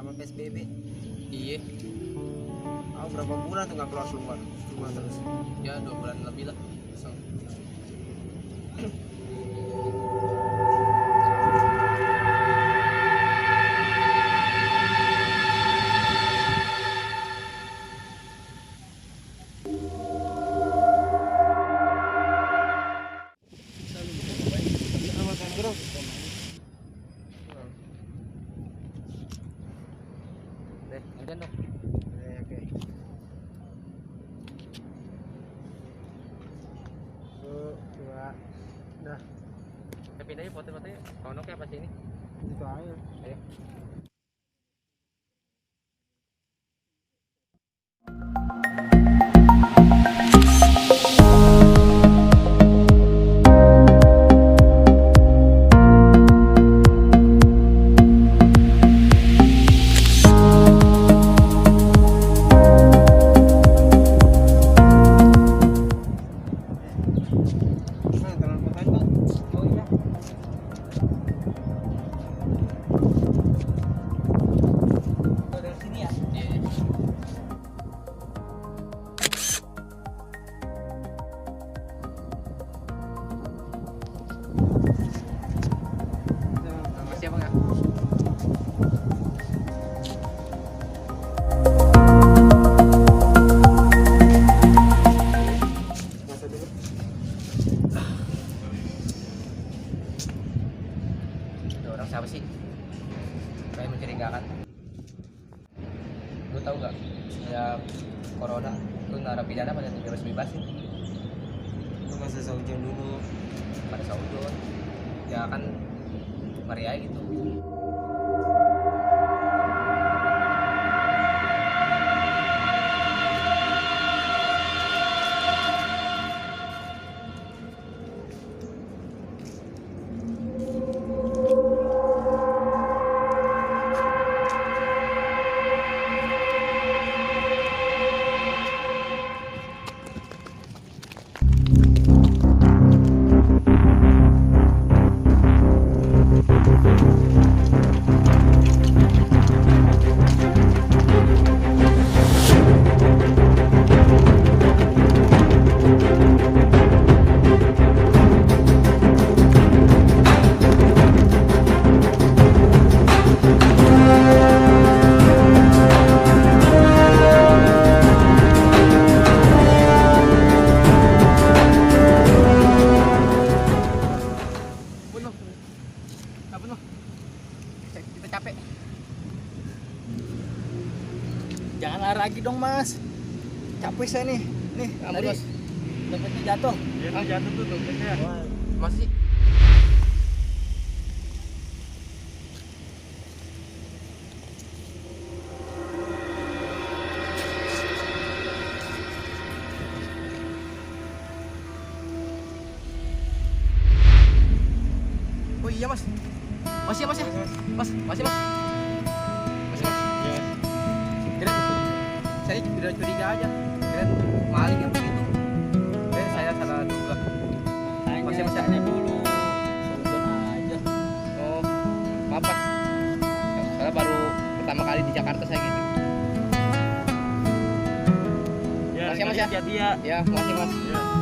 selama PSBB. Iya. Berapa bulan tuh nggak keluar rumah terus? Ya 2 bulan lebih lah. Gantian dong. Oke. Dua. Dah. Kita pindah aja foto-fotonya. Konoknya apa sih ini? Itu aja. Ayo. Siapa sih? Kayak mencurigakan. Lu tahu nggak? Ya corona itu narapidana pada bebas sih. Lu masih saudon dulu. Pada saudon. Ya kan Maria gitu. Jangan lari lagi dong mas, capek saya nih. Nih tadi dompetnya jatuh. Iya jatuh tuh dompetnya. Masih. Oh iya mas. Masih ya mas ya? Mas, masih mas. Masih mas. Iya. Kira saya udah curiga aja. Kira maling yang begitu. Kira saya salah duga. Masih mas ya? Dulu saudon aja. Oh, maaf mas. Soalnya baru pertama kali di Jakarta saya gitu. Ya, Masih mas ya? hati-hati ya. Ya, masih mas. Ya.